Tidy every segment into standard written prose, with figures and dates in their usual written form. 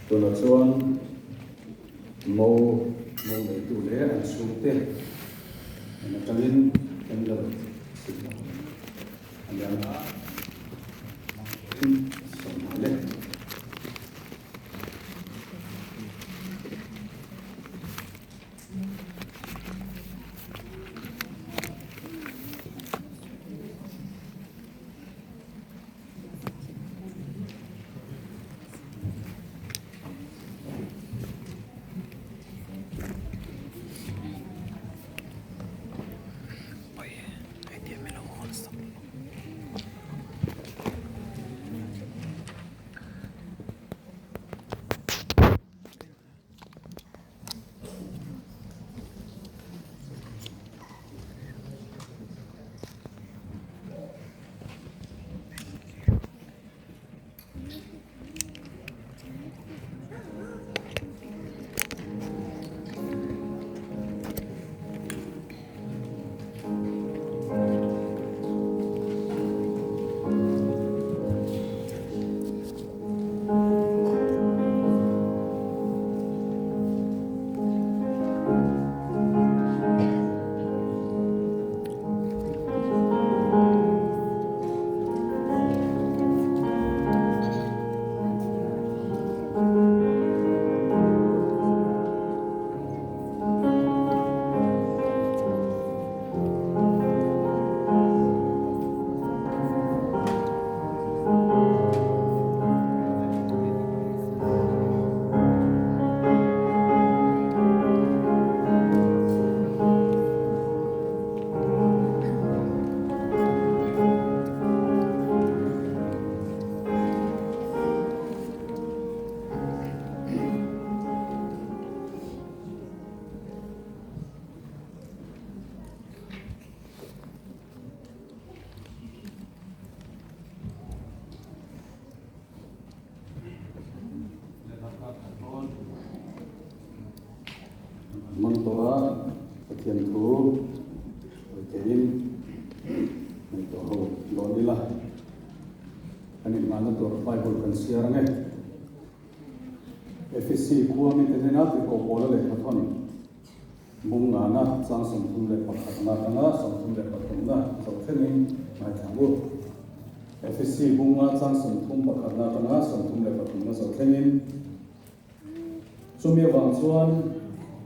Tunah chuan mo mo neitu leh an chhungte an atangin candle chhit a lian a, hmang turin sawm nghal e. Hmang tawh a, Pathian thu sawi theiin ngaihtuah ho dawn ila. Kan inhmanna tur Bible kan chhiar ang e. Efesi khua mite hnena tirhkoh Paula lehkha thawn Bung ngana chang 31 na atanga 33 na zo thlengin ngaithla ang u. Efesi bunga chang 31 na atanga 33 na zo thlengin. Chumi avang chuan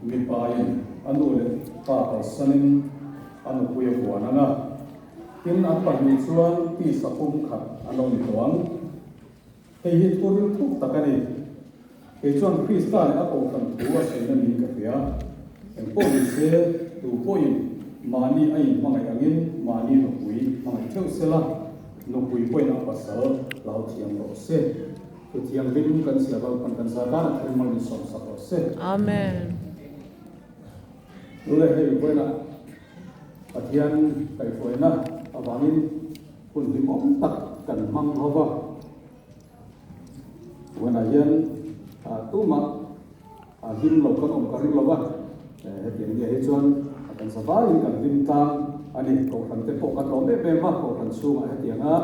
mipain a nu leh pa kalsanin a nupui a huan ang a, tin an pahnih chuan tisa pum khat an lo ni tawh ang. Hei hi thu ril thuk tak a ni. Kei chuan Krista leh a kohhran thu a sawi na niin ka hria. Eng pawh ni se, tu pawhin mahni a inhmangaih angin mahni nupui hmangaih theuh sela, nupui pawhin a pasal hlau thiam rawh se. Thu thianghlim kan chhiar lo pawn kan zar a thil mawlh in sawm sak rawh se. Amen. Lule hei vawiinah Pathian kaihhruaina avangin hun hlimawm tak kan hmang ho va. Vawiinah hian tumah hlim lo kan awm ka ring lo va, hetiang nia hi chuan kan zavaiin kan hlim tlang a ni. Kohhran te pawh kan lawm em em a, kohhran chhungah hetianga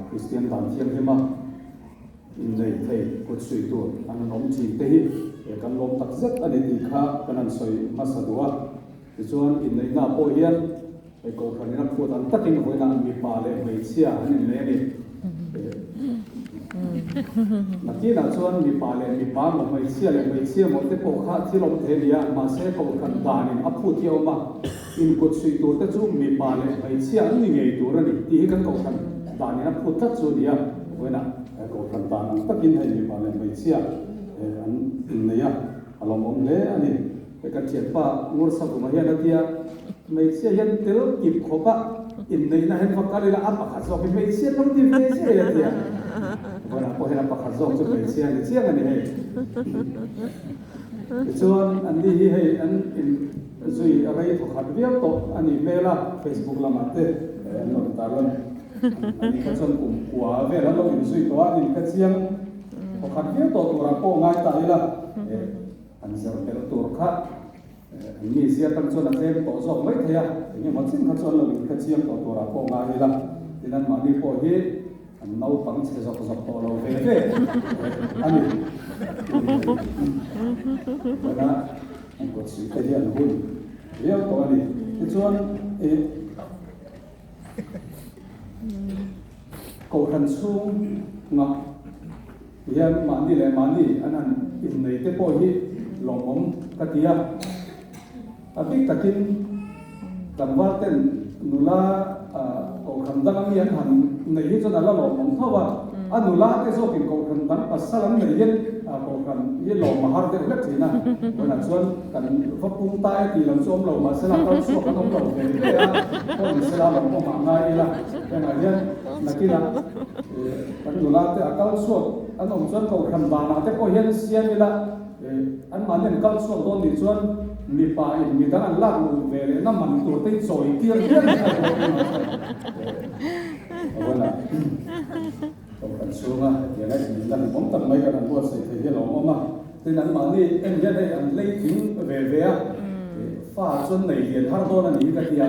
Kristian dan thianghlima innei thei kut suih tur an han awm thin te hi kan lawm tak zet a ni tih kha kan han sawi hmasa duh a. Tichuan inneihna pawh hian hei kohhran in a phut ang takin vawiinah mipa leh hmeichhia an innei a ni. Nakinah chuan mipa leh mipa maw hmeichhia leh hmeichhia maw te pawh kha thil awm thei a ni a, mahse kohhran danin a phut hi a awm a. Inkut suih tur te chu mipa leh hmeichhia an ni ngei tur a ni tih hi kan kohhran danin a phut tlat chu a ni a, vawiinah kohhran dan ang takin hei mipa leh hmeichhia an innei a, a lawmawm hle a ni. Hei kan thianpa Ngursa Vuma hian a tia, hmeichhia hian tel kip khawp a inneihna hian va kal ila a pakhat zawk hi hmeichhia lo ni ve chiah a tia, vawiinah pawh hian a pakhat zawk chu hmeichhia a ni chiang a ni hei. Tichuan anni hi hei an in. Zui a rei thawkhat viau tawh a nih hmel a, Facebook lamah te an rawn tar lan a nih kha chuan kum kua vel an lo inzui tawh a, nin ka chiang thawkhat viau tawh turah pawh ngai ta ila, an zir tel tur kha an mi zia tan chuan a tlem tawh zawk mai thei a, eng emaw chin kha chuan lo in ka chiang tawh turah pawh ngai ila, tin anmahni pawh hi. An naupang chhe zawk zawk tawh lo ve ve a ni. Vawiina an kawt suih te hi an hun viau tawh a ni. Tichuan ih Kohhran chhungah hian mahni leh mahni an han innei te pawh hi lawmawm ka ti a. A bik takin tlangval ten nula kohhran dang ami an han neih hi chuan a la lawmawm tho a, a nula te zawkin kohhran dang pasal an nei hian kohhran hi lawm a har deuh hlek thin a, tunah chuan kan va pung ta e tih lam chu awm lo mahsela kal chhuak an awm lo ve ve a, pawh ni sela lawmawm ah ngai ila hengah hian nakinah kan nula te a kal chhuak an awm chuan kohhran vanah te pawh hian siam ila. Anmahni an kal chhuak dawn nih chuan mipa in midang an lak luh ve leh na man tur te hi chawi tir hial hi a dawn em ang chuan Kohhran chhunga hetianga inneihna hlimawm tak mai kan han buatsaih thei hi a lawmawm a. Tin anmahni en hian hei an lei tling ve ve a. Fa chuan nei lian har dawn a ni hi ka ti a,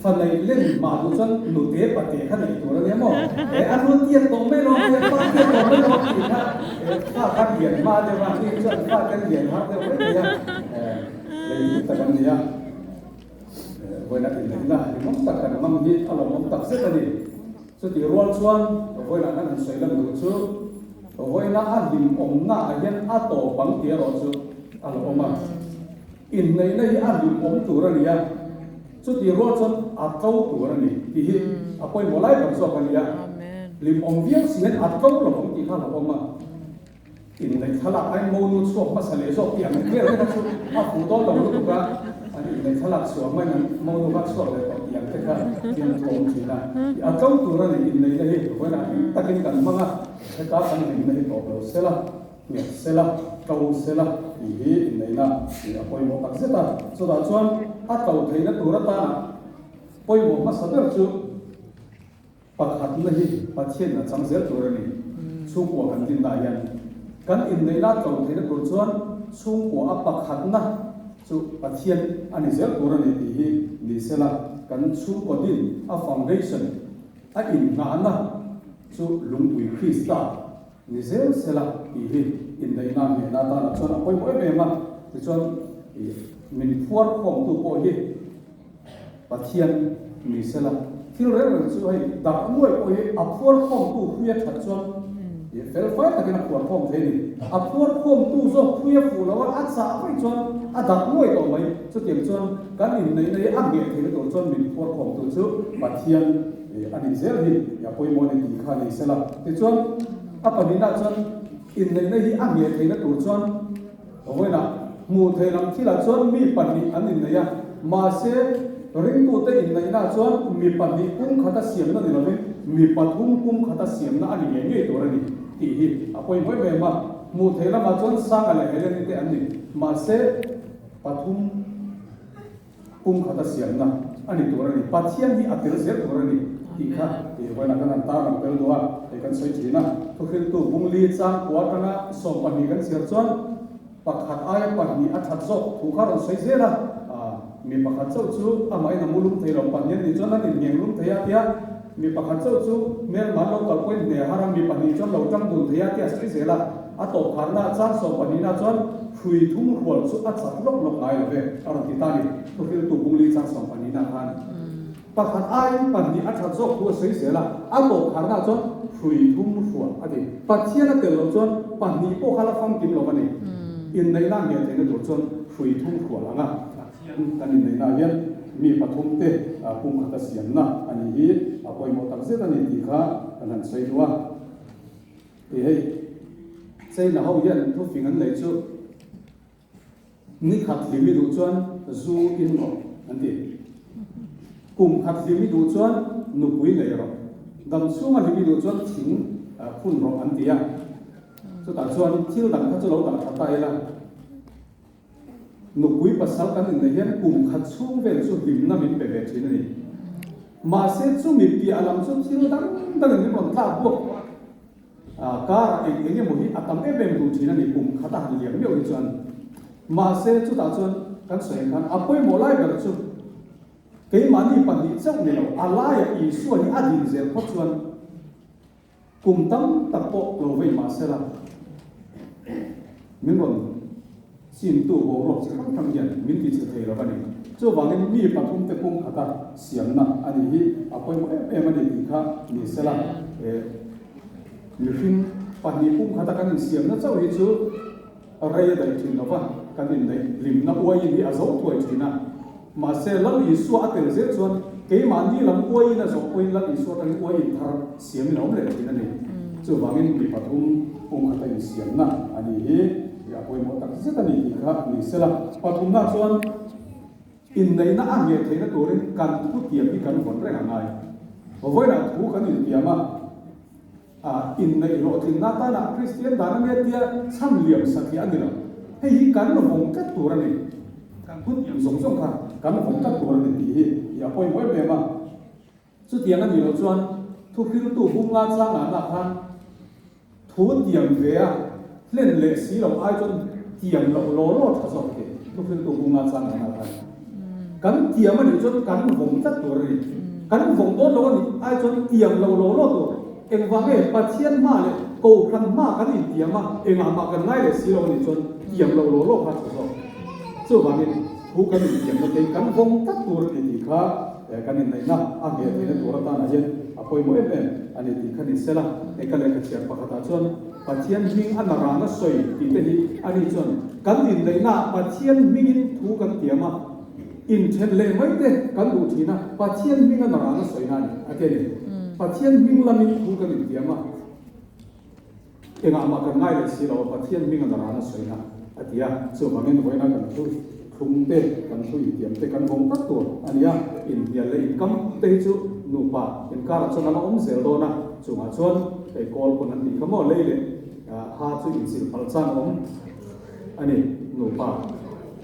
fa neih len mah duh chuan nute pate kha neih tur a nia maw? E a nu tiat tawh mai lo tia pa tiat tawh mai lo tih kha fa kha lian hma deuh a, ni chuan fa te lian har deuh mai thei a, lei hlim tak an ni a, vawiin a inneihna ringawm tak kan hmang hi a lawmawm tak zet a ni. Chutih rual chuan vawiinah kan han sawi lan duh chu vawiina a hlimawmna ah hian a tawp ang tih erawh chu a lo awm a. Inneihna hi a hlimawm tur a ni a, chutih rual chuan a tlo tur a ni tih hi a pawimawh lai ber zawk a ni a. Hlimawm viau si hian a tlo lo ang tih kha a lo awm a. Inneih thlalak aiin monu chhuak hmasa leh zawk tih ang vel te kha chu a fuh dawn lo lutuk a, an inneih thlalak chhuah maiin an monu kha chhuak leh tawh tih ang te kha thil a awm thin a. A tlo tur a ni inneihna hi vawiinah hlim takin kan hmang a, heta kan hlimna hi tawp lo sela, nghet sela, tlo sela tih hi inneihna a pawimawh tak zet a. Chutah chuan a tlo theihna tur atana pawimawh hmasa ber chu, Pakhatna hi Pathian a chang zel tur a ni. Chhungkua kan dinna ah hian kan inneihna tlo theihna tur chuan chhungkua a pakhatna chu Pathian a ni zel tur a ni tih hi ni sela kan chhungkaw din a foundation a innghahna chu lungpui Krista ni zel sela tih hi inneihna nghehna atana chuan a pawimawh em em a. Tichuan min phuar khawmtu pawh hi Pathian ni sela, thil reng reng chu hei darh nuai pawh hi a phuar khawmtu hruia that chuan fel fai takin a phuar khawm thei a ni. A phuar khawmtu zawk hruia fuh lo a, a chah vaih chuan a darh nuai tawh mai. Chutiang chuan kan inneihna hi a ngheh theihna tur chuan min phuar khawmtu chu Pathian a nih zel hi a pawimawh a ni tih kha ni sela. Tichuan a pahnihna chuan inneihna hi a ngheh theihna tur chuan Vawiinah hmuh theih lam thilah chuan mi pahnih an inneih a, mahse ringtute inneihnaah chuan mi pahnih pum khata siamna ni lovin mi pathum pum khata siamna a ni ngei ngei tur a ni tih hi a pawimawh em em a. Hmuh theih lamah chuan Sanga leh Heleni te an ni, mahse pathum pum khata siamna a ni tur a ni. Pathian hi a tel zel tur a ni tih kha vawiinah kan han tarlang tel duh a, hei kan sawi thin a. Thuhriltu Bungli changkua atanga 12 kan chhiar chuan pakhat aia pahnih a that zawk thu kha rawn sawi zel a, mi pakhat chauh chu amahin a mu lum thei lo, pahnih an nih chuan an inngheng lum thei a tia, mi pakhat chauh chu hmelman lo kal pawhin hne a har a, mi pahnih chuan lo tang dun thei a tia sawi zel a. A tawp kharna chang 12na chuan hrui thum hrual chu a chat lawk lawk ngai lo ve, a rawn ti ta a ni. Thuhriltu Bungli chang 12na khan pakhat aiin pahnih a that zawk thu a sawi zel a, a tawp kharna chuan hrui thum hrual a ti. Pathian a tel loh chuan pahnih pawh kha la famkim lo a ni. Inneihna ngheh theihna tur chuan hrui thum hrual ang a. Pathian kan inneihna hian mi pathum te pumkhata siamna a nih hi a pawimawh tak zet a ni tih kha kan han sawi duh a. Ti hei, China ho hian thufing an nei chu ni khat hlim i duh chuan zu in rawh an ti. Kum khat hlim i duh chuan nupui nei rawh. Dam chhunga hlim i duh chuan thing phun rawh an ti a. Chutah chuan thil dang kha chu lo dah tha ta ila. Nupui pasal kan inneih hian kum khat chhung vel chu hlimna min pe ve thin a ni. Mahse chumi piah lam chu thil dang dangin min rawn tlak buak a, kar eng eng emaw hi a tam em em duh thin a ni kum khat a han liam meuh hi chuan. Mahse chutah chuan kan sawi ang khan a pawimawh lai ber chu keimahni pahnih chauh ni lo, a laiah Isua hi a din zel phawt chuan. Kum tam tak pawh lo vei mah sela, min rawn chimtu boruak chi hrang hrang hian min ti che thei lo a ni. Chuvangin mi pathumte pum khata siamna a nih hi a pawimawh em em a ni tih kha ni sela, mihring pahnih pum khata kan insiamna chauh hi chu rei a daih thin lo va, kan inneih hlimna uaiin hi a zo thuai thin a. Mahse, Lal Isua a tel zel chuan keimahni lam uaiin a zawh pawhin Lal Isua atangin uaiin thar siamin a awm leh thin a ni. Chuvangin mi pathum pumkhata insiamna a nih hi a pawimawh tak zet a ni tih kha ni sela. Pathumna chuan inneihna a ngheh theihna turin kan thutiam hi kan vawn reng a ngai. Vawiinah thu kan intiam a. A inneih hlawhtlinna atana Kristian dan a nia tia chhan liam satliah a ni lo. Hei hi kan vawng tlat tur a ni. Kan hmun zawng zawng kha kan vawng tlat tur a ni tih hi i a pawimawh em em a. Chutiang a nih loh chuan thuhriltu bunga changahna khan thu tiam ve a hlen leh si lo ai chuan tiam loh law law tha zawk thei thuhriltu bunga changahna khan. Kan tiam a nih chuan kan vawng tlat tur a ni. Kan vawng dawn lo a nih ai chuan tiam lo law law tur. Engvang nge Pathian hma leh Kohhran hma kan intiam a, engah mah kan ngai leh si lo a nih chuan tiam lo law law kha a tha zawk. Chuvangin thu kan intiamna te hi kan vawng tlat tur a ni tih kha kan inneihna a ngheh theihna tur atanah hian a pawimawh em em a ni tih kha ni sela. Hei ka lehkha chhiar pakhatah chuan Pathian hming a na rang a sawi tih te hi a ni chuan kan inneihnaah Pathian hmingin thu kan tiam a, inthen leh mai te kan duh thin a, Pathian hming a na rang a sawi na a ni a ti a ni. Pathian hming lamin thu kan intiam a, engah mah kan ngai leh si lo a, Pathian hming a na rang a sawi na a ti a, chuvangin vawiina kan thu thlung te, kan thu intiam te kan vawng tak tur a ni a, inhnial leh inkam te hi chu nupa inkarah chuan a la awm zel dawn a, chungah chuan hei kawl pawn an tih kha maw lei leh ha chu inchilh palh chan awm a ni, nupa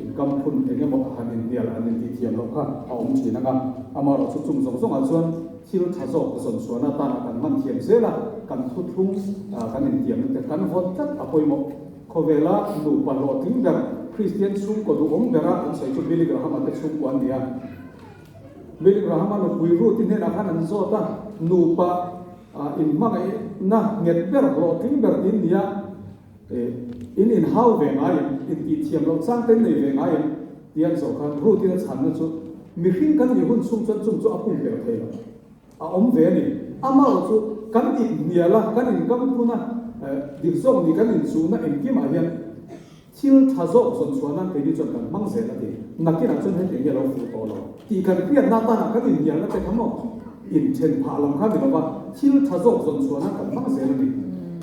inkam phun eng emaw han inhnial an intih thiam loh kha a awm thin ang a, amaherawh chu chung zawng zawngah chuan thil tha zawk zawn chhuahna atana kan hman thiam zel a, kan thuthlung kan intiamna te kan vawn tlat a pawimawh. Khawvela nupa hlawhtling ber, Kristian chhungkaw duhawm bera an sawi chu Billy Graham-a te chhungkua an ni a. Billy Graham-a nupui Ruth-i hnenah khan an zawt a, nupa inhmangaihna nghet ber, hlawhtling ber tiin ni a, in inhau ve ngai em, intihthiam loh chang te in nei ve ngai em? tia an zawh khan Ruth-in a chhanna chu, Mihring kan nih hun chhung chuan chung chu a pumpelh thei lo. A awm ve a ni. Amah chu kan inhnial a, kan inkam phun a, dik zawk ni kan inchuhna engkimah hian thil tha zawk zawn chhuah nan keini chuan kan hmang zel a ti. Nakinah chuan hetiang hi a lo fuh tawh lo tih kan hriatna atana kan inhnialna te kha maw inthen phah lam kha ni lova thil tha zawk zawn chhuah nan kan hmang zel a ni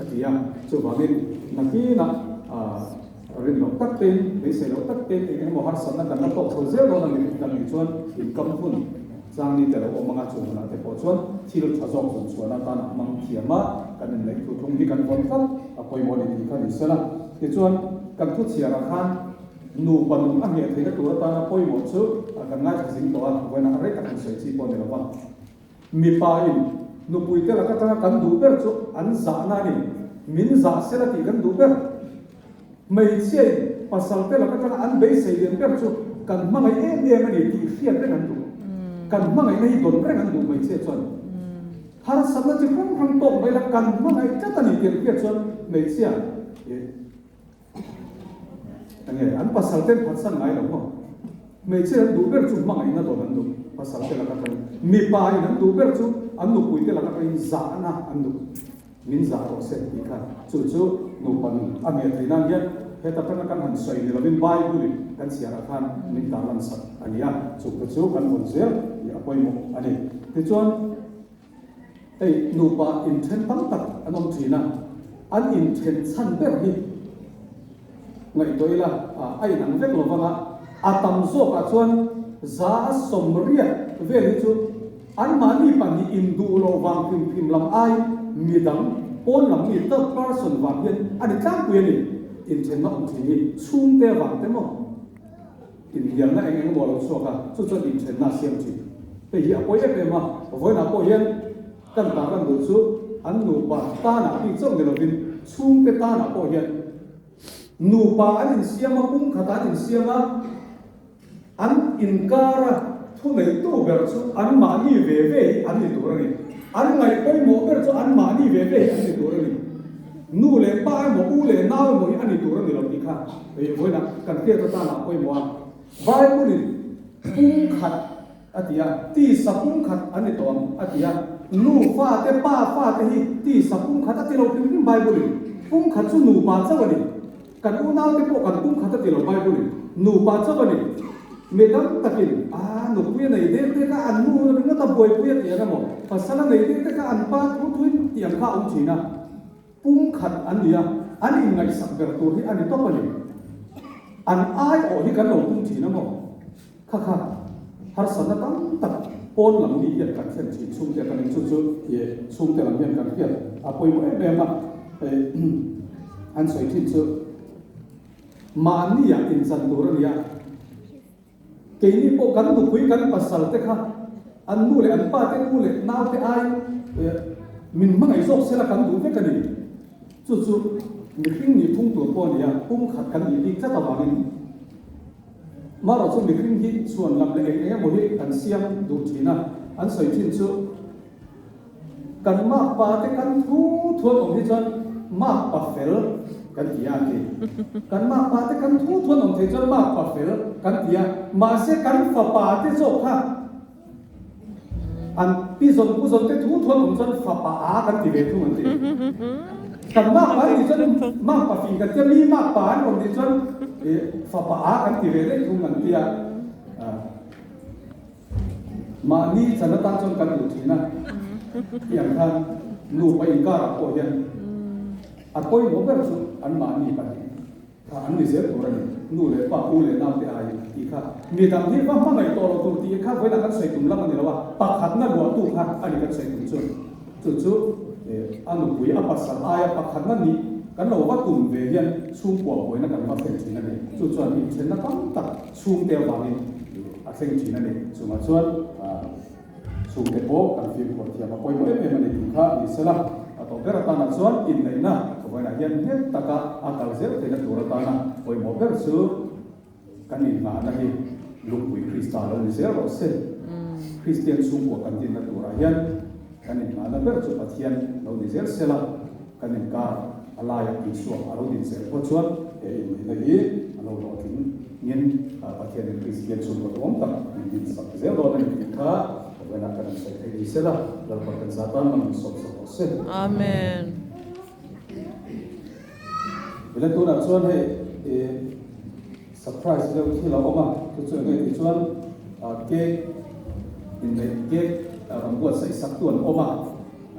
a ti a. Chuvangin nakinah rin loh tak tein, beisei loh tak tein eng emaw harsatna kan la tawk chho zel dawn a ni kan nih chuan inkam hun Changni te lo awm anga chu hmunah te pawh chuan thil tha zawk zawn chhuahna atan a hmang thiam a, kan inneih thu thung hi kan vawn tlat a pawimawh a ni tih kha ni sela. Tichuan, kan thu chhiarah khan nupa nun a ngheh theihna tur atana pawimawh chu kan ngaithla zing tawh a, vawiinah rei tak han sawi chi pawh a ni lo va. Mipa in nupui te lak atanga kan duh ber chu an zahna a ni, min zah sela tih kan duh ber. Hmeichhia in pasal te lak atanga an beisei lian ber chu kan hmangaih em em a ni tih hriat reng an duh. Kan hmangaihna hi dawn reng an duh hmeichhia chuan. Harsatna chi hrang hrang tawk mai la kan hmangaih tlat a ni tih an hriat chuan hmeichhia enge an pasal ten phatsan ngai lo maw. Hmeichhia an duh ber chu hmangaihna dawn an duh pasal te lak atangin. Mipa in an duh ber chu an nupui te lak atangin zahna an duh. Min zah rawh se tih kha chu chu nupa nun a hmel theih nan hian heta tanga kan han sawi ni lovin Bible in kan chhiarah khan min tarlan sak a ni a, chungte chu kan vawn zel tih a pawimawh a ni. Tichuan hei nupa inthen tam tak an awm thin a, an inthen chhan ber hi ngaihtuah ila a inang vek lo vang a, a tam zawkah chuan 180 vel hi chu anmahni pahnih induh loh vang hrim hrim lam ai midang pawn lam mi third person vang hian a ni tlangpui a ni. Inthenna awm thin hi chhungte vang te maw inhnialna eng eng emaw a lo chhuak a, chu chuan inthenna a siam thin. Hei hi a pawi em em a, vawiinah pawh hian kan tarlan duh chu an nupa tanah bik chauh ni lovin chhungte tanah pawh hian Nupa an insiam a, pum khatah an insiam a, an inkara thuneitu ber chu anmahni ve ve hi an ni tur a ni. An ngaih pawimawh ber chu an mahni ve ve hi an ni tur a ni. Nu leh pa emaw, u leh nau emaw hi a ni tur a ni lo tih kha vawiinah kan hriat atana a pawimawh a. Bible-in pumkhat a ti a, tisa pumkhat an ni tawh ang a ti a. Nu fate, pa fate hi tisa pumkhat a ti lo hrim hrim Bible-in. Pumkhat chu nupa chauh a ni. Kan unaute pawh kan pumkhat a ti lo Bible-in nupa chauh a ni. Mi tam takin, Ah, nupui a nei dek dek a, an nu ringawt a buaipui a ti ang emaw, pasal a nei dek dek a, an pa thu thuin tih ang kha a awm thin a. Pumkhat an ni a, an inngaihsak ber tur hi a ni tawp a ni. An aiawh hi kan lo tum thin a maw? Kha kha, harsatna tam tak pawn lam mi hian kan thlen thin chhungte kan in chu chu ih chhungte lam hian kan hriat a pawimawh em em a, an sawi thin chu mahnia inchan tur a ni a, keini pawh kan nupui kan pasal te kha an nu leh an pa te u leh nau te ai min hmangaih zawk sela kan duh vek a ni. Chu chu mihring nih phung tur pawh a ni a, pumkhat kan nih bik tlat avangin Marawh chu mihring hi chhuan lam leh eng eng emaw hi kan siam duh thin a, an sawi thin chu kan makpa te kan thu thuan awm hi chuan makpa fel kan ti a an ti. Kan makpa te kan thu thuan awm thei chuan makpa fel kan ti a, mahse kan fapa te zawk kha An pi zawn pu zawn te thu thuan awm chuan fapa a kan ti ve thung an ti. Kan makpa an nih chuan makpa fing kan tia, mi makpa an rawn nih chuan fapa a kan ti ve daih thung an tia. Mahni chan atan chuan kan duh thin a, tiang khan nupa inkarah pawh hian a pawimawh ber chu an mahni pahnih. Kha an ni zel tur a ni. Nu leh pa, u leh nau te ai tih kha mi dang hi va hmangaih tawh lo tur tih kha vawiinah kan sawi tum lam a ni lo a, pakhatna luahtu kha a ni kan sawi tum chu. Chu chu a nupui a pasal aia pakhatna nih kan lo va tum ve hian chhungkua buaina kan va thlen thin a ni. Chu chuan inthenna tam tak chhungte avangin a thleng thin a ni. Chungah chuan. Chhungte pawh kan fimkhur thiam a pawimawh em em a ni tih kha ni sela, a tawh ber atana chuan inneihna vawiinah hian nghet taka a kal zel theihna tur atana pawimawh ber chu kan inngahna hi lungpui Krista lo ni zel rawh se. Kristian chhungkua kan dinna turah hian kan inngahna ber chu Pathian lo ni zel sela, kan inkar a laia Isua a lo din zel pawh chuan he inneihna hi a lo hlawhtling ngin Pathianin Kristian chhungkaw duhawm tak min din sak zel dawn a ni tih kha Vawiinah kan insawi theih ni sela, Lalpa kan za tan man min sawm sak rawh se. Amen. Ila tunah chuan hei surprise deuh thil a awm a, chu chu enge tih chuan cake inneih cake rawn buatsaih sak tu an awm a,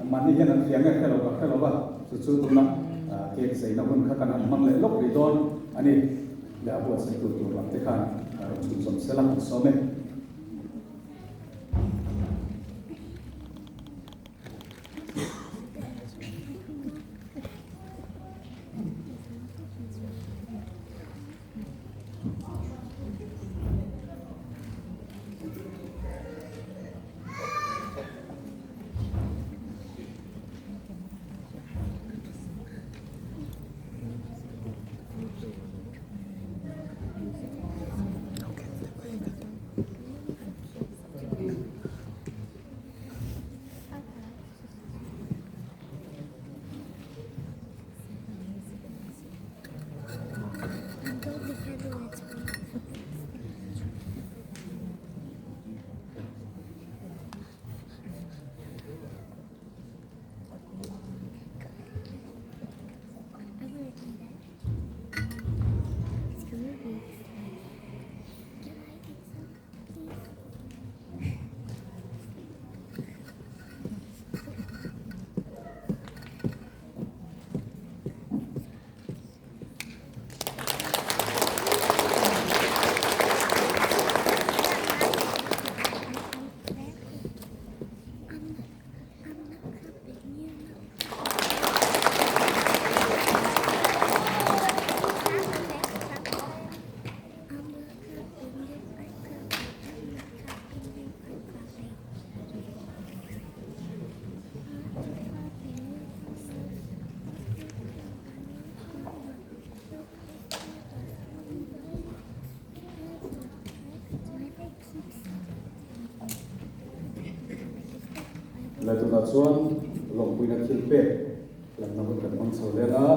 Mahni hian an hria nge hre lo ka hre lo va, chu chu tuna cake zeina hun kha kan han hmang leh lawk rih dawn a ni. Leh a buatsaih tur tur lam te khan rawn chhunzawm sela an sawm e. Leh tunah chuan. lawmpuina thil pek lamna hun kan hmang chho vel a,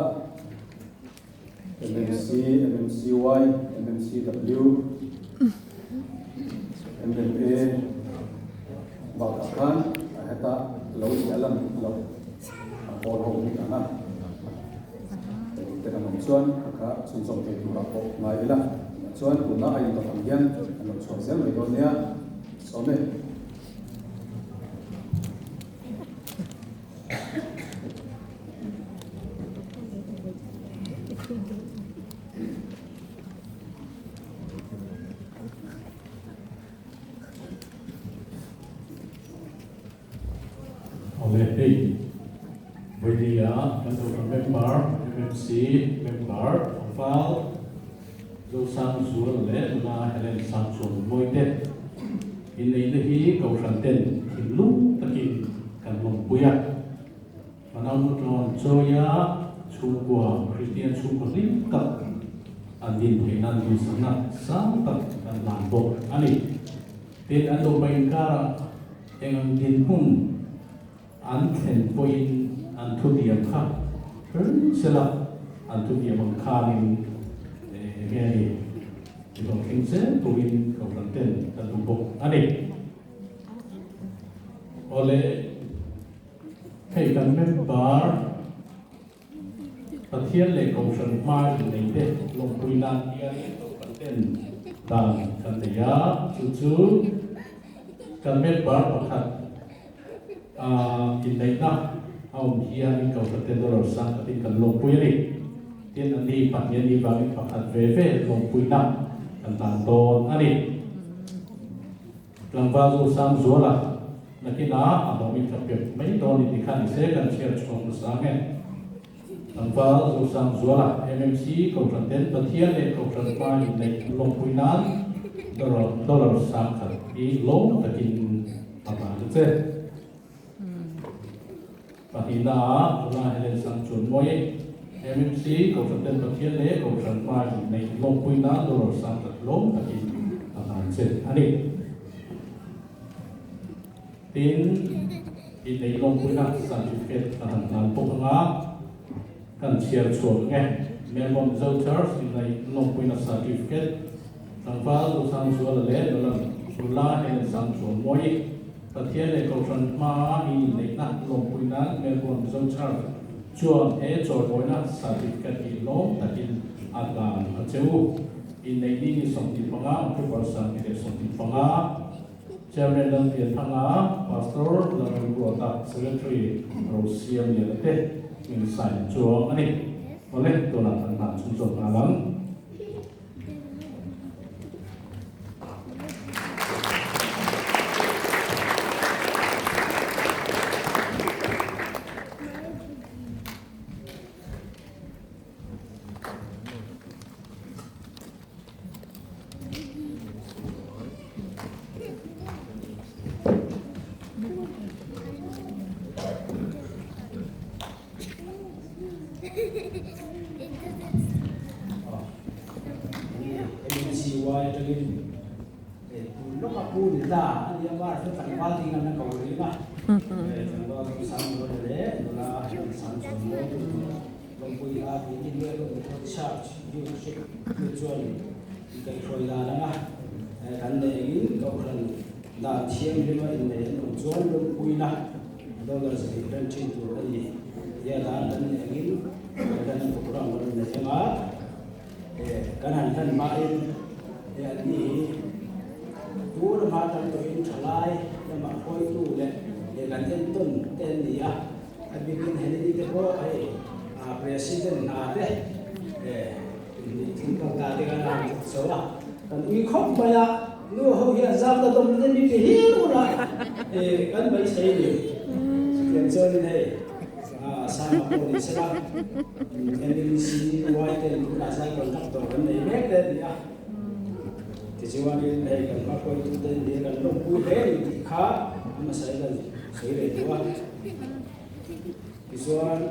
MMC, MMCY, MMCW, MMA bakah khan heta lo ziah lan loh a pawl ho bik ang a, te kan awm chuan a kha chhunzawm thei turah pawh ngai ila, chuan tuna a intawp ang hian an lo chhuak zel mai dawn nia, sawm e. Awle hei Vawinia kan Kohhran member MMC member Tlangval Zosang Zual leh nula Helen Sangchuan Mawite inneihna hi Kohhran ten thinlung takin kan lawmpui a. Fanau tlawn chawia chhungkua Kristian chhungkaw hlim tak an din theih nan duhsakna sang tak kan hlan bawk a ni. Tin, an nupa inkarah eng ang dinhmun an thlen pawhin an thutiam kha hring sela, an thutiam ang khanin eng nge ni i hlawhtling zel turin Kohhran ten kan duh bawk a ni. Awle. Hei kan member Pathian leh Kohhran hma innei te lawmpui nan hianin Kohhran ten dan kan nei a, chu chu kan member pakhat inneihna a awm hianin Kohhran ten dollar sang khatin kan lawmpui a ni. Tin, an ni pahnih a nih vangin pakhat ve ve lawmpuina kan hlan dawn a ni. Tlangval chu Sangzuala nakinah a hlawmin ka pep mai dawn ni ti kha ni se kan chhiar chhuak nasa ang e. Tlangval chu Sangzuala, MMC, Kohhran ten Pathian leh Kohhran hma inneih lawmpui nan dollar 10,000 hi lawm takin a hlan ta che. Pahnihna ah Nula Helen Sangchunmawii, MMC, Kohhran ten Pathian leh Kohhran hma inneih lawmpui nan dollar 10,000 lawm takin a hlan che a ni. Tin, inneih lawmpuina certificate a han hlan bawk anga kan chhiar chhuak ang e. Melbourne Mizo Church inneih lawmpuina certificate Tlangval Zosangzuala leh Nula Helen Sangchunmawii, Pathian leh Kohhran hmaa in inneihna lawmpui nan Melbourne Mizo Church chuan he chawimawina certificate hi lawm takin a hlan a che u. Inneih ni ni 25 October 2015 Chairman Lalpianthanga, Pastor Lalruata, Secretary Rosiam Liana te min sign chuang a ni. Awle, tunah kan hlan chhunzawm nghal ang. MNCY atangin tun lawka pu ni ta a nia mar chu tlangval ding an la ko rih a tlangval chu sang dawn leh nula sang chuan mawi tur lawmpui a tiin Melbourne Church Leadership te chuan kaihhruai dan anga kan nei angin kohhran dan thianghlim a innei an awm chuan lawmpuina Dollar zahnih rem thin tur a ni. Tia dan kan nei angin kan program kan rawn nei anga kan han hlan hmain he an ni hi tun hma tam tawhin thalai lamah hawitu leh he kan entawn te an ni a, a bikin Heleni te pawh hei president hna te thil kal ta te khan a han thawk chho a, kan ui khawp mai a, nu ho hian zam la dawm te mi ti hial ula kan beisei ni. Chutiang chuanin hei Sama pawh ni sela NEC Y ten tunah zai conductor kan nei mek te a ni a, tichuanin hei kan hma hruaitu te ni kan lawmpui hle ni tih kha a hmasa in kan sawi ve duh a. Tichuan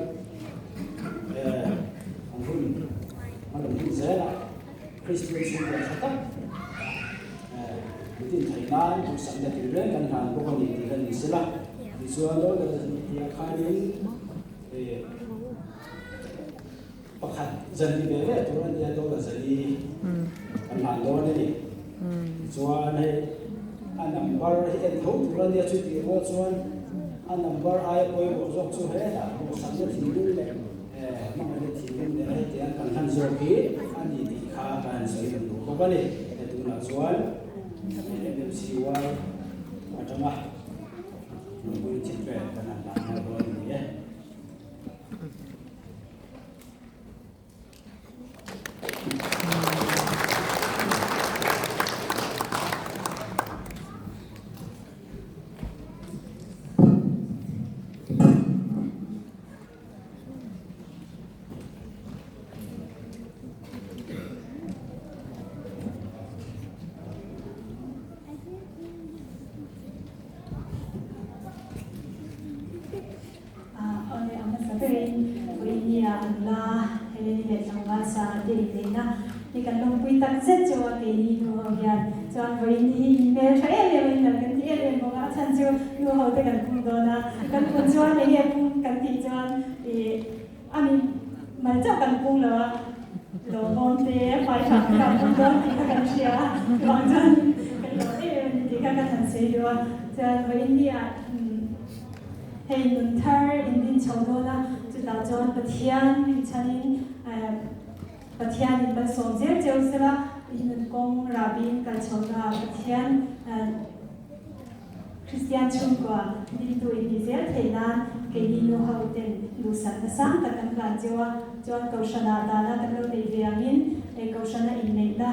an hun a rawn hun zel a, Kristian chhungkua tha tak mitin theih nan duhsakna tin reng kan hlan bawk a ni tih kha ni sela. Tichuan Lord tia khanin. 200 ve ve tur a nia dollar 400 kan hlan dawn a ni. Tichuan hei a number hi en tho tur a nia chutih rual chuan a number aia pawimawh zawk chu hetah duhsakna thinlung leh hmangaihna thinlung nena hetiang kan hlan zawk hi a ni tih kha ka han sawi duh duh bawk a ni. He tunah chuan MMCY atanga lungpui thilpek kan han hlan nghal dawn a ni e. Awle a hmasa berin Puinia nula Heleni leh tlangval Sanga te inneihna hi kan lawmpui tak zet chu a keini nu ho hian chuan vawiin hi inhmel tha em em a inlan kan ti em em bawk a, a chhan chu nu ho te kan pung dawn a, kan pun chuan eng nge pung kan tih chuan ih a mi mal chauh kan pung lo a, lawmawm te faifak te kan pung dawn tih kha kan hria a, chuvang chuan kan lawm em em a ni tih kha kan han sawi duh a, chuan vawiin hi ah. Hei nun thar in din chho dawn a, chutah chuan Pathian rinchhanin Pathianin malsawm zel cheu sela, in nun kawng rahbiin kal chho na Pathian Kristian chhungkua dintu in nih zel theih nan keini nu ho ten duhsakna sang tak kan hlan cheu a, chuan Kohhranah dana kan lo neih ve angin Kohhrana inneihna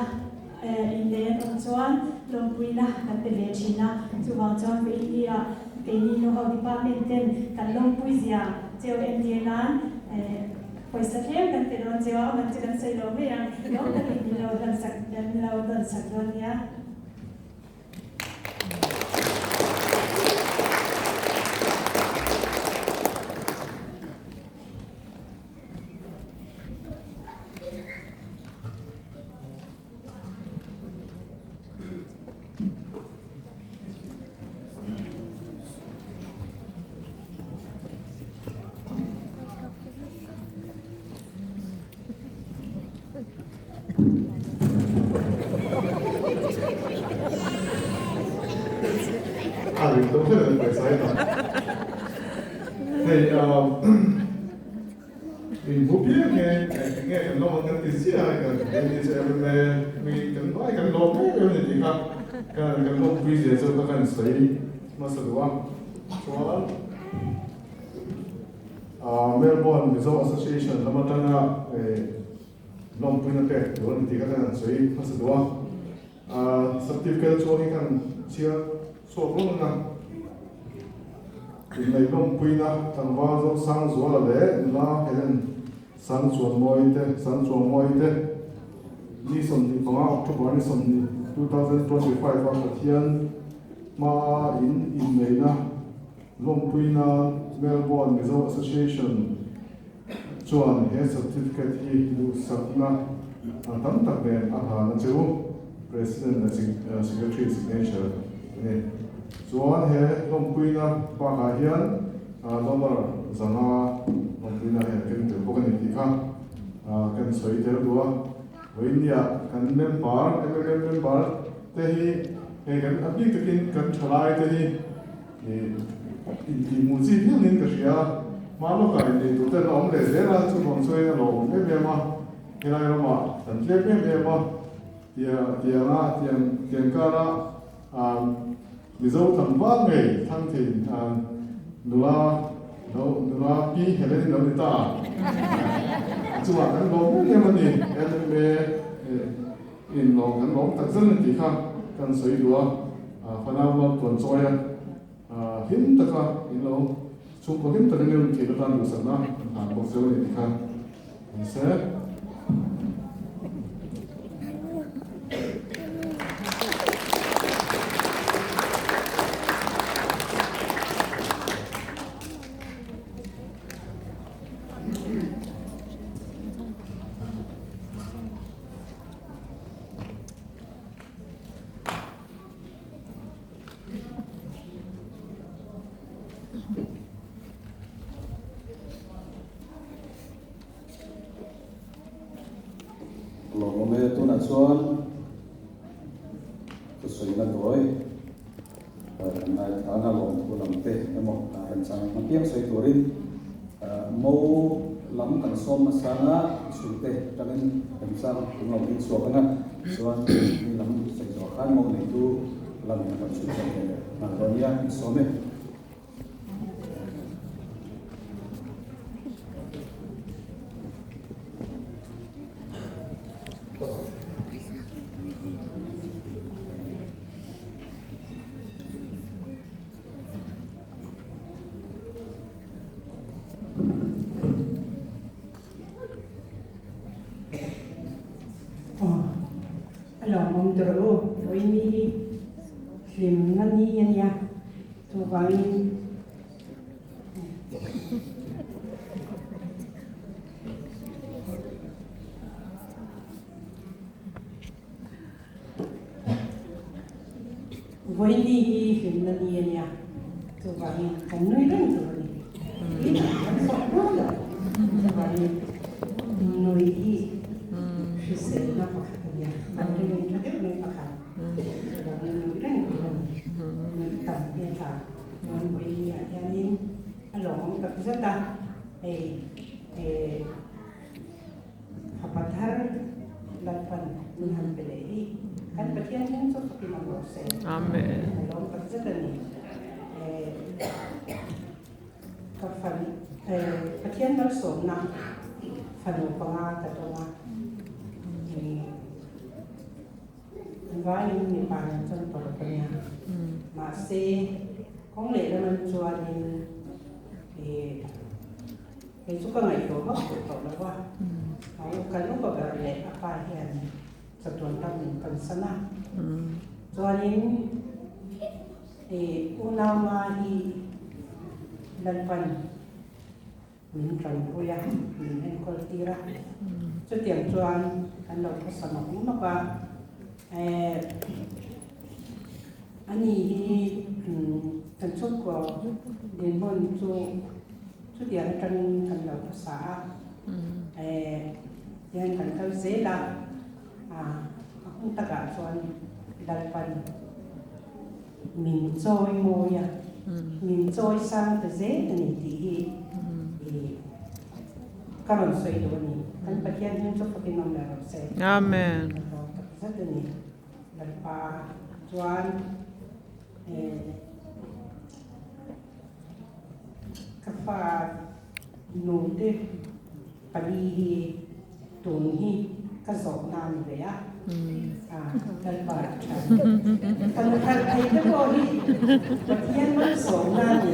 Innei an awm chuan lawmpuina kan pe ve thin a, chuvang chuan Vainli ah keini nu ho department ten kan lawmpui zia cheu entir nan pawisa tlem kan pe dawn cheu a, a man chu kan sawi lo mai ang, lawm takin min lo hlan sak min lo dawn sak dawn nia. A ring tawh kher a ni pawisa hi ta. Hei In hmu piang hian eng nge kan lawm ang kan ti chiah a, kan keini chu MMA mi kan vai kan lawm em em a ni tih kha kan kan lawmpui zia chu ka kan sawi hmasa duh a. Chuan Melbourne Mizo Association lam atanga lawmpuina pek tur a ni tih kha kan sawi hmasa duh a. Certificate chuan hi kan chhiar chhuak rawng ang a. Inneihawmpuina tlangval zawk Sangzuala leh nula Helen Sangchuanmawii te Sangchuangmawii te ni 25 October ni 20, 2025 a Pathian hmaa in inneihna lawmpuina Melbourne Mizo Association chuan he certificate hi duhsakna tam tak nen a hlan a che u, President leh Secretary signature a ni. Chuan he lawmpuina bakah hian dollar 500 lawmpuina hi an keng tel bawk a ni tih kha kan sawi tel duh a. Vawinia kan member, MMM member te hi hei kan a bik takin kan thalai te hi Intihhmuh chi hialin ka hria a, hma lawkah innei tur ten a awm leh zel a, chuvang chuan a lawmawm em em a, helai ramah kan tlem em em a, tia tianga tiang tiang kara Mizo tlangval ngei thlang thin nula lo nula Pi Helen lo ni ta a, chungah kan lawm em em a ni, LMA in lawm kan lawm tak zet a ni tih kha kan sawi duh a. Fanau mal tuan chawi a, hlim taka in lo chhungkaw hlim takin in rawn thih atan duhsakna an hlan bawk zeuh a ni tih kha ni se. Lawmawm e, tunah chuan thusawi na tawi kan ngaithla anga lawmthu lam te emaw remchang hmapiang sawi turin mo lam kan sawm hmasa anga chhungte atangin remchang an lo ding chhuak anga chuan mi lam sawi zawh khan mo neitu lamin a rawn chhun chhuak ve leh nghal dawn nia in sawm e. A lawmawm tur u, Vawiini hi hlimna ni a nia. Chuvangin Vawiini hi hlimna ni a nia, chuvangin kan nui reng tur a ni. Kan sawk rual lo. Chuvangin nui hi hriselna pakhat a nia, vitamin tha deuh mai pakhat. Chuvangin nui reng tur a ni. Nui tam hi a tha. Chuan Vawiini ah hianin a lawmawm tak zet a, hei Fapa thar Lalpan min han pe leh hi kan Pathian hming chu fakin awm rawh se. Amen. A lawm tak zet a ni. Ka fan Pathian malsawmna fanu panga ka dawng a. Vaiin mipa nen chuan paruk a nia. Mahse kawng lehlam an chuanin Kei chu ka ngaihtuah vak duh tawh lo a, a u kan upa ber leh a pa hian chatuan ram min pansan a, chuanin i unauma hi Lalpan min tanpui a, min enkawl tir a, chutiang chuan kan lo khawsa nawk nawk a, ani hi kan chhungkaw dinhmun chu. Chutiang atangin kan lo hmasa a, tihian kan kal zel a, a hun takah chuan Lalpan min chawi mawi a, min chawi sang ta zel a ni tih hi ka rawn sawi duh a ni. Kan Pathian hian chu fakin awm leh rawh se. Amen. Ka hlawm tak zet a ni. Lalpa chuan Ka fa nute pali hi tun hi ka zawhna a ni ve a, Lalpa a tha. Kan khalh thei te pawh hi Pathian malsawmna a ni.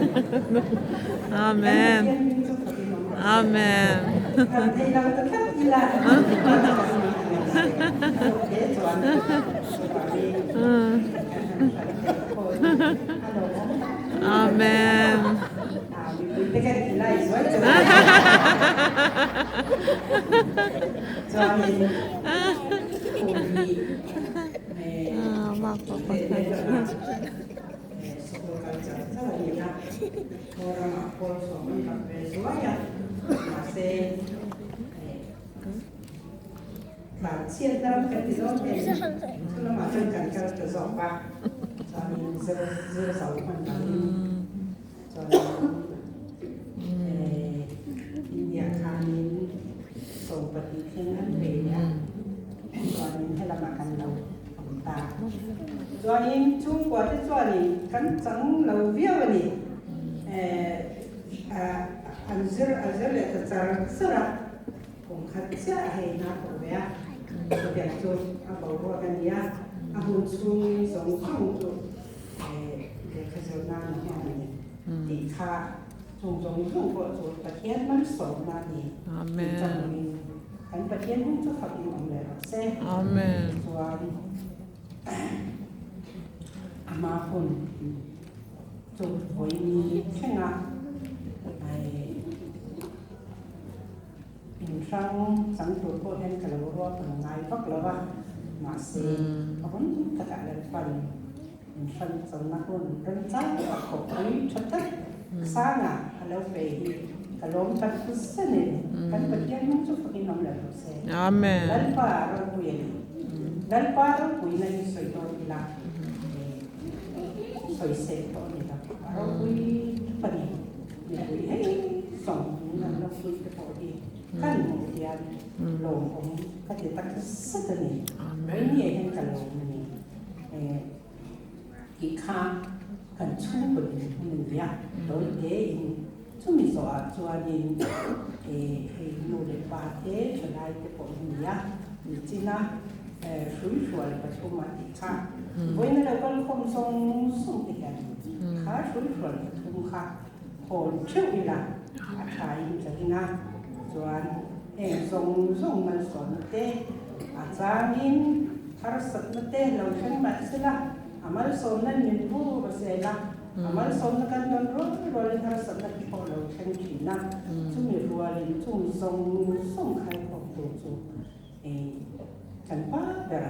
Amen. Kan Pathian hming chu fakin awm rawh se. Amen. Khalh thei lo ta tlat ila Hle chuan chuvangin kan han khalh theih pawh hi a lawmawm tak. Amen. Chuanin chhungkua te chuanin kan chang lo viau a ni. An zir a zir leh ta char char a. Kum khat chiah hei hna thawk ve a, chutiang chu a boruak a ni a, a hun chhung zawng zawng chu lehkha zir nan a hman a ni tih kha chung zawng zawng pawh chu Pathian malsawmna a ni tih changin kan Pathian hung chu fakin awm leh rawh se. Chuan a hma hun chu vawiin thlenga Inhrang chang tur pawh hian ka lo ruat ang ngai vak lo a, mahse a hun takah Lalpan inhrang channa hun remchang tak a khawpui tha tak Sanga a lo pe hi ka lawm tak zet a ni. Kan Pathian hming chu fakin awm lo rawh se. Amen. Lalpa ropui a ni. Lalpa ropuina hi sawi dawn ila sawi seh tawh a ni lo. A ropui thup a ni. Mipui hei zawng min an lo pui te pawh hi kan hmuh hian lawmawm ka ti tak zet a ni. Vawinia hian ka lawm a ni. Tih kha kan chhungkaw dinhmun a ni a, tawi tein chumi zawhah chuanin hei nu leh pa te thalai te pawh hi ni a, nichina hruihrual pathum a tih kha vawiina lo kal khawm zawng zawng te hian kha hruihrual pathum kha hawn theuh ila a thain ka ring a, chuan heng zawng zawng malsawmna te a changin harsatna te lo thleng mah sela a malsawmna min vur a zel a, a malsawmna kan dawn rual rualin harsatna te pawh lo thleng thin a, chumi rualin chung zawng zawng khai khawp tur chu kan pa ber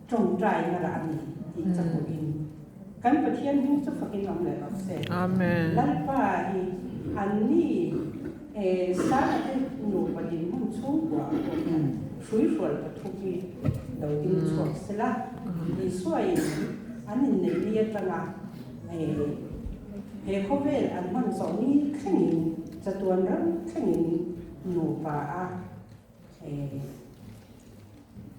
tawngtaina lah a ni tih ka hmuhin kan Pathian hming chu fakin awm leh rawh se. Amen. Lalpa hi anni Sara te nupa dinhmun chhungkua ah pawh hian hruihrual pathum hi lo ding chhuak sela, Isua in an inneih ni atanga he khawvel an hman zawh ni thlengin chatuan ram thlengin nupa a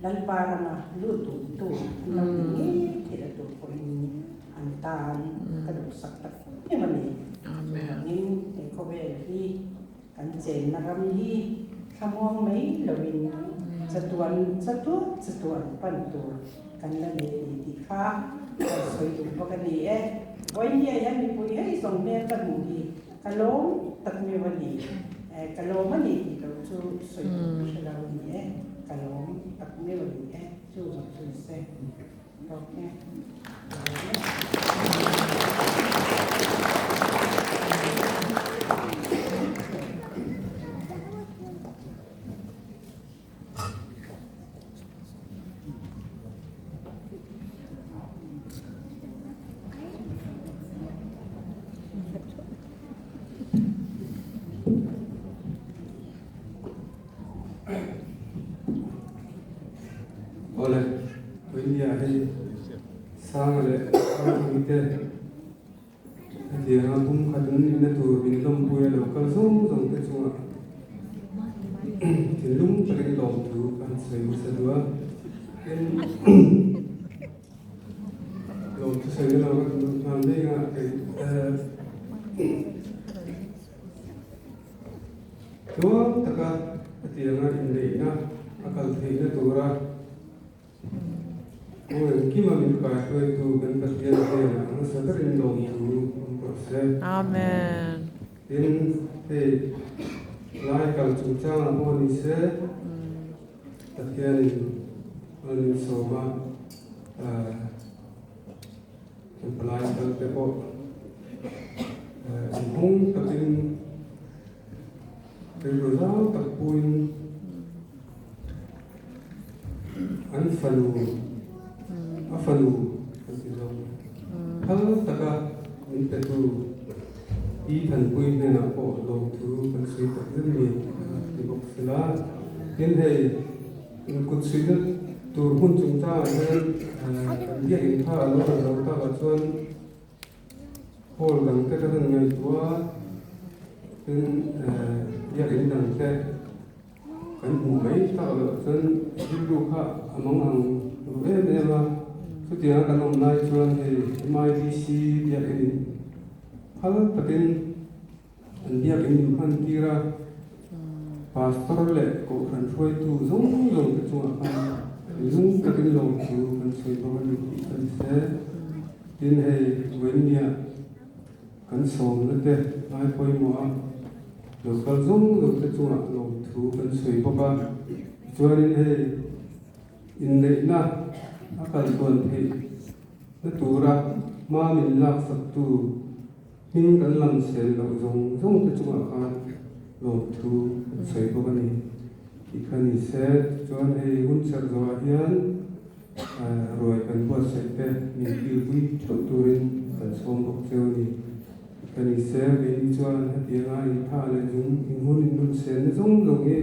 Lalpa rama lut duh tu an lo ni ngei theih a tur pawhin an tan ka duhsak tak em a ni. Chuvangin he khawvel hi kan chenna ram hi thlamuang mai loin chatuan chatuan chatuan pan tur kan la nei a ni tih kha ka sawi duh bawk a ni e. Vawinia hian mipui hei zawng hmel ka hmuh hi Ka lawm tak miau a ni. Ka lawm a ni tih loh chu sawi tur ka hre lo a ni e. Ka lawm tak miau a ni e. Chu zawng chu ni se. Tawk e. Ka lawm e. Awle, Puinia hei Sanga leh Ramthing te hetianga pum khat an nihna tur min lawmpui a lo kal zawng zawng te chungah thinlung takin lawmthu ka han sawi hmasa duh a. Tin, lawmthu sawina lo ka duh nghal mek a, kei tluang taka hetianga inneihna a kal theihna tura Aw engkima min kaihruaitu kan Pathian hnenah hmasa berin lawmthu awm rawh se. Amen. Tin, hei lai kal chungchangah pawh ni se, Pathianin a min sawm a, kan palai kal te pawh inhawng takin rilru zau tak puin An fanu, a fanu kan ti zawk mai. Phal taka min petu Pi Thanpui hnenah pawh lawmthu kan sawi tak zet ni ti bawk sela. Tin hei inkut suihna tur hmun chungchangah hian kan biak intha a lo ran lo takah chuan Hall dang te kan han ngaihtuah a, tin biak in dang te kan hmuh mai tak loh chuan rilru kha a mang ang ru em em a, chutianga kan awm lai chuan hei MIDC biak in in phal takin an biak in min hman tir a, Pastor leh Kohhran hruaitu zawng zawng te chungah khan lung takin lawmthu kan sawi bawk a ni tih ka ni se. Tin hei Vawinia kan sawmna te ngai pawimawh a, local zawng zawng te chungah lawmthu kan sawi bawk a. Tichuanin hei inneihna a kal tuan theih na tura hma min laksaktu Hming kan lam sel loh zawng zawng te chungah khan lawmthu kan sawi bawk a ni tih kha ni se. Tichuan hei hun serh zawhah hian ruai kan buatsaih te min kilpui theuh turin kan sawm bawk cheu a ni. Ka ni se, keini chuan hetianga in tha leh zung, in hun in nun senna zawng zawng hi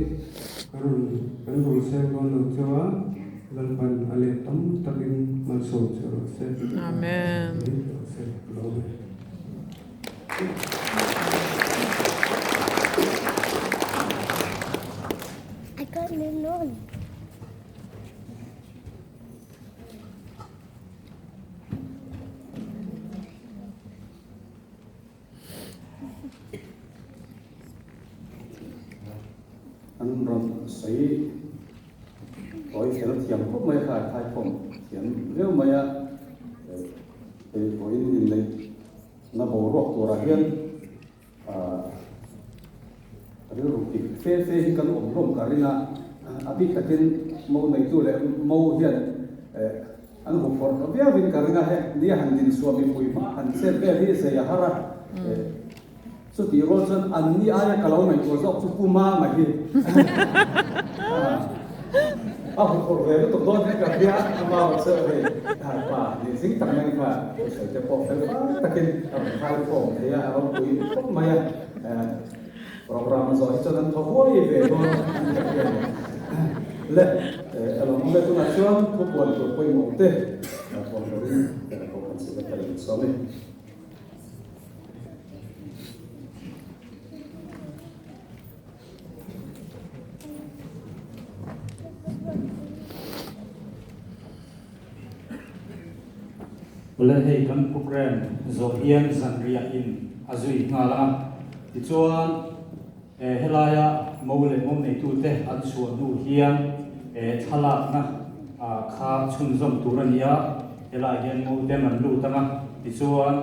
ka rawn kan rul seng dawn lo cheu a, Lalpan a let tam takin malsawm che rawh se. Amen. Rawh se. Lawm e. I got no nose. An rawn sawi tawi fel thiam khawp mai kha a thaikhawm thiam viau mai a, hei pawhin inneih na boruak turah hian Rilru pik fe fe hi kan awm hlawm ka ring a, a bik takin mo neitu leh mo hian an hu phawrh ta viauin ka ring a, heng nia han dinchhuah mipui hma han chet vel hi zei a har a, chutih rual chuan an ni aia ka lo ngaihtuah zawk chu Pu Mama hi a hu phawrh ve lutuk dawn hian ka hria, ama rawh chu hei pa ni zing tak mai kha thusawi te pawh fel fai takin a rawn khai khawm thei a, a ropui khawp mai a. Program a zawh hi chuan an thaw huai ve dawn an ka hria ni. Le, a lo awm le tunah chuan thupuan tur pawimawh te puan turin Kohhran Secretary in sawm e. Awle hei kan program zawh hian zanriah in a zui nghal a, tichuan helaia mo leh mo neitute an chhuah hnu hian thlalakna kha chhunzawm tur a ni a, helaiah hian mo ten an lut ang a, tichuan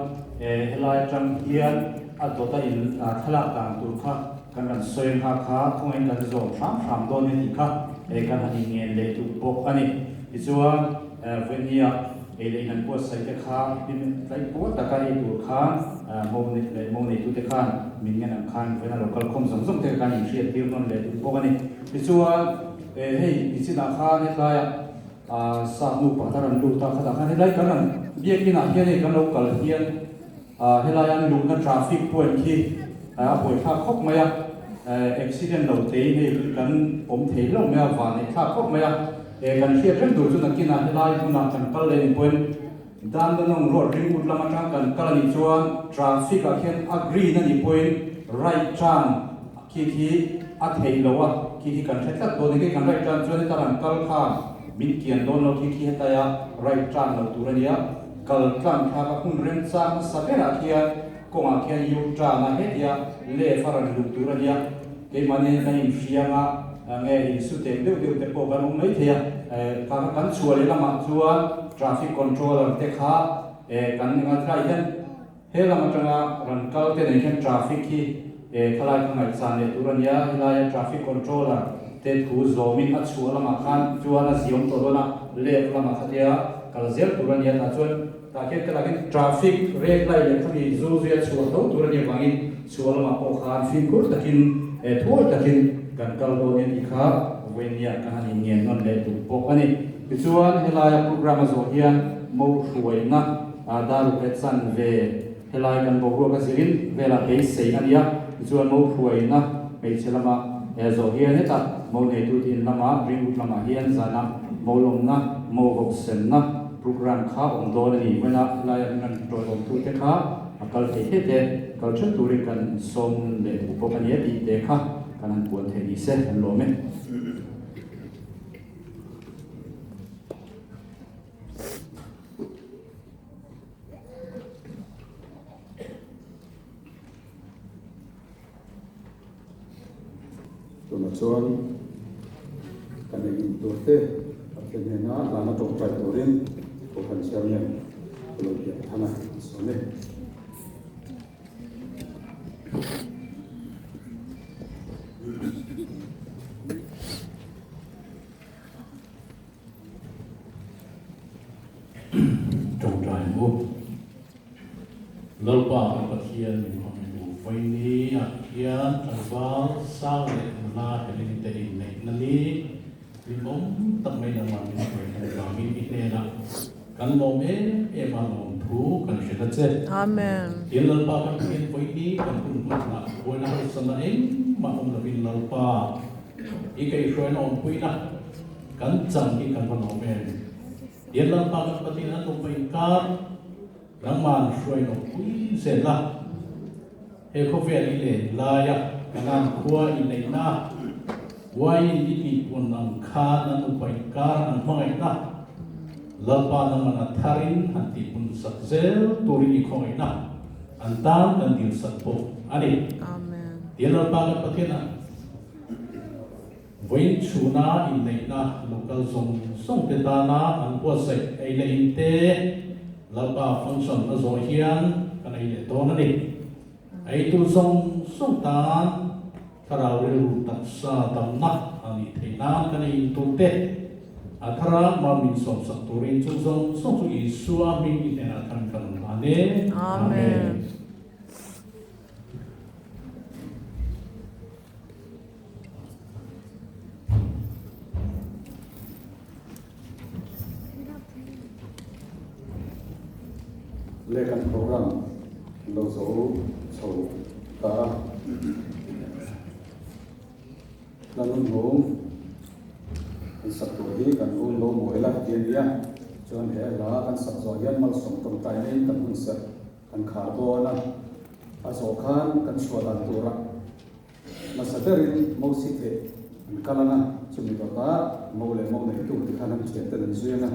helai atang hian a dawta in thlalak dan tur kha kan rawn sawi ang a, kha khawngaihin kan zawm hram hram dawn e tih kha kan han inngen leh duh bawk a ni. Tichuan Vawihnia ei leh in an buatsaih te kha hlim tlaih pawl taka ei tur khan mo leh mo neitute khan min ngen ang khan vawiina lo kal khawm zawng zawng te khan inhriat tir nawn leh duh bawk a ni. Tichuan hei nichinah khan hetlaiah sap nu pakhat a rawn lut a, khatah khan helai kan rawn biakinah hian hei kan lo kal hian Helai an luhna traffic point khi a buaithlak khawp mai a, accident lo teiin hei kan awm thei hlauh mai a, van neih thlak khawp mai a, kan hriat reng tur chu nakinah helai hmunah kan kal leh ni pawhin Dandenong road ringut lam atang kan kal a nih chuan traffic ah khian a green a nih pawhin right turn khi khi a theih loh a, khi khi kan hre tlat dawn a ni, kan right turn chuan heta rawn kal khan min kian dawn lo khi khi hetaia right turn lo tur a nia. Kal tlang thlak a hun remchang hmasa berah khian kawngah khian U-turn a hetia left a rawn luh tur a nia, keimahni hian kan inhriang a, nge insu teng deuh deuh te pawh kan awm mai thei a, kha kha kan chhuah leh lamah chuan traffic controller te kha kan ngaithla hian he lam atanga rawn kal te nen khian traffic hi khalai kha ngaihchan leh tur a nia, helaia traffic controller te thu zawmin a chhuah lamah khan chuan a ziawm tawh dawn a, left lamah khatia kal zel tur a nia tah chuan tah khian ka lakin traffic red light leh khami zu zuia chhuah tho tur a nih avangin chhuah lamah pawh khan fimkhur takin thuawi takin kan kal dawn nia tih kha vawinia ka han inngen nawn leh duh bawk a ni. Tichuan helaia program a zawh hian mo hruaina daruk leh chanve Helai kan boruak a zirin velah beisei a nia, tichuan mo hruaina hmeichhe lama zawh hian hetah mo neitu te in lama Greenwood lamah hian zana mo lawmna, mo vawksenna program kha awm dawn a ni. Vawiinah helaia min rawn tawiawmtu te kha a kal thei thei te kal theuh turin kan sawm leh duh bawk a nia tih te kha kan han puan thei ni se kan lawm e. Tunah chuan kan ei in tur te Pathian hnena hlana tawngtai turin Kohhran Chairman ka lo biak than a, a sawn e. Tawngtai ang u. Lalpa kan Pathian min hmang tu vaini ah hian tlangval sang leh nula Helen te inneihna ni hlimawm tak mai lama min hruai hnu vangin i hnenah kan lawm em em a lawm. thu kan hrilh a che. Amen. Tin, Lalpa kan Pathian vawiini kan hun hmanah buaina harsatna engmah awm lovin Lalpa i kaihhruaina awmpuina kan chang hi kan va lawm em. Tin, Lalpa kan Pathian an nupa inkar nangman hruaina awmpui zel a. He khawvel i len laia Kanan khua i neihna, uaiin i tihpun ang khan an upa inkar an hmangaihna, Lalpa nangman a tharin han tihpun sak zel turin i khawngaihna an tan kan dil sak bawk a ni. Tia Lalpa kan Pathian a vawiin chhuna inneihna local zawng zawng te tana an buatsaih ei leh in te Lalpa function a zawh hian kan ei leh dawn a ni. Eitu zawng zawng tan thlarau rilru taksa damna a nih theih nan kan ei in tur te, a thara mal min sawmsak turin chu zawng zawng chu Isua hming i hnenah khan kan rawn hlan e. Amen. Le kan program lo zo chho ta a. Lalnunhlung kan sak tur hi kan un lo mawi la ti a nia. Chuan he hla kan sak zawh hian malsawm tawngtai neiin kan hun serh kan khar dawn a. A zawh khan kan chhuah dan turah Hmasa berin Mosi theh an kal ang a, chumi dawtah Mo leh Mo neitu ti khan an thian ten an zui ang a,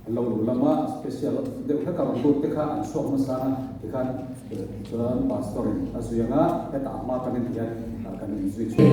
an lo luh lama special deuh hlek a rawn lut te kha an chhuak hmasa ang a, tikhan chuan Pastor in a zui ang a, hetah a hma atangin tihian kan inzui chhuak.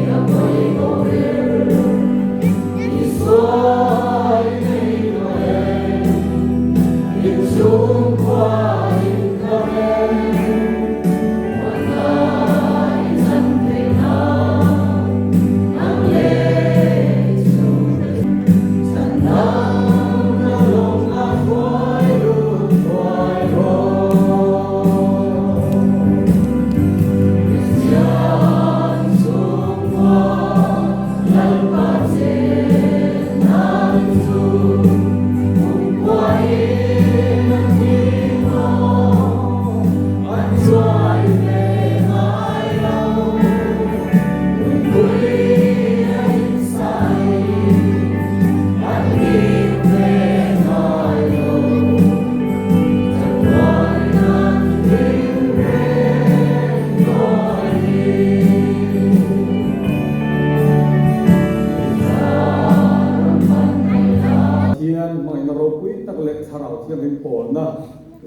Pathian hmangaihna ropui tak leh Thlarau Thianghlim pawlna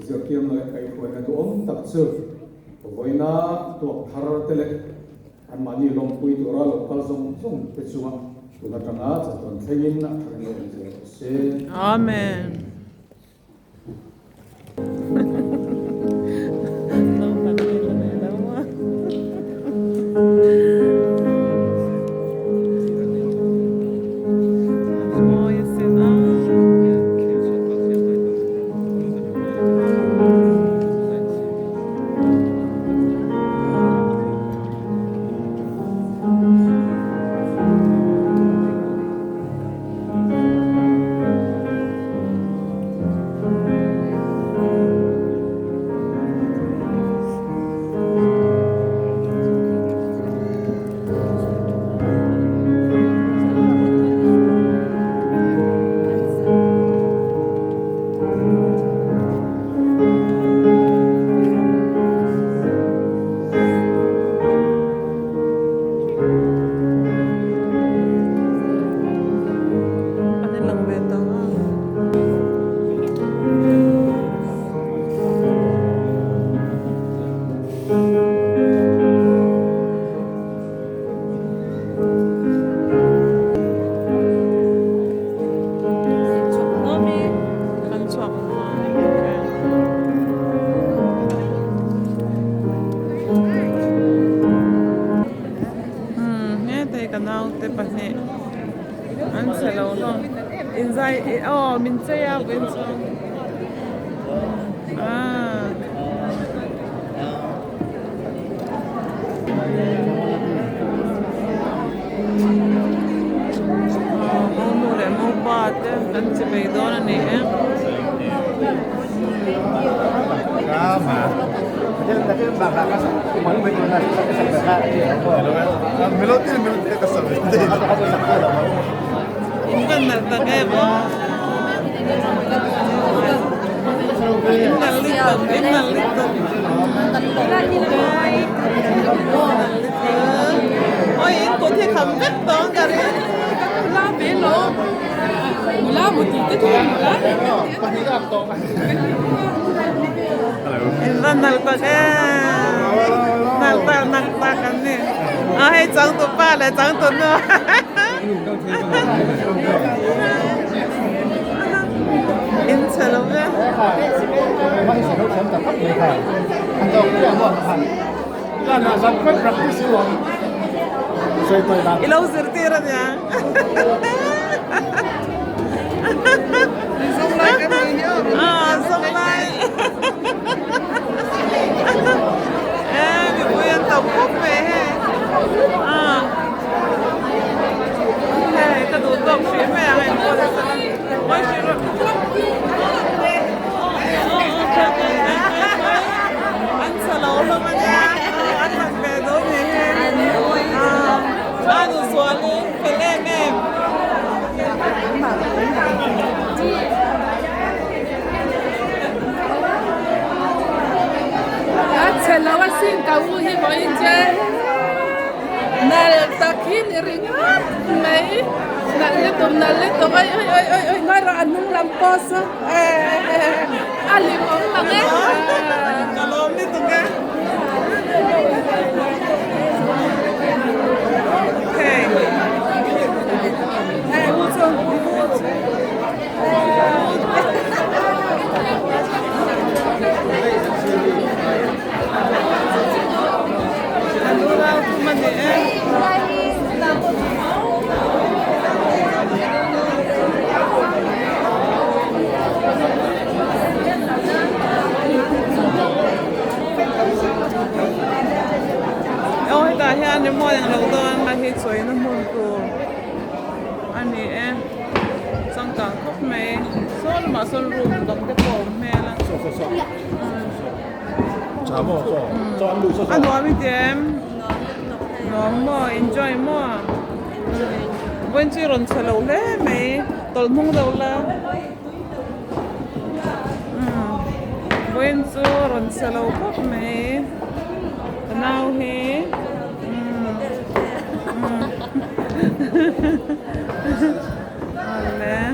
zirtirna leh kaihhruaina duhawm tak chu vawiina tuak thar te leh anmahni lawmpui tura lo kal zawng zawng te chunga tun atanga chatuan thlengin a tharin lo awm zel rawh se. Amen. Ka naute pahnih an chhe lo hlawm inzai aw min chei a vawiin chuan aaa. Aw nu leh mopa te an che bei dawn a ni e. In van nalh tak em aw. In nalh lutuk, in nalh lutuk. Oi, in kut hi kham vek tawh ang ka ring. In va nalh tak em! Nalh tak nalh tak an ni. A hei changtu pa leh changtu nu. In chhe lo ve. I lo zirtir a nia. Zawnglai e mipui an tam khawp mai hei hei ka duh tawk hrih mai ang engpawh ni sela awi hrih rawh an chhe lo hlawm a nia an han ve dawn ni hi a nu zualin fel em em. A chhe lo a sin ka u hi vawiin che nal tak hi ni ringawt mai nalh lutuk nalh lutuk oi oi oi oi oi ngaih rawh a hnung lam pawh saw a hlim awm mang e. Ka lawm lutuk e. Aw hetah hian rimawi ang lo dawn a hi chawina hmun tur a ni e changkang khawp mai saw lamah sawn room dang te pawh a awm hmel a a nuam i ti em nuam maw enjoy maw vawiin chu i rawn chhe lo hle mai tawlh hnung deuh la. Vawiin chu rawn chhe lo khawp mai ka nau hi awle.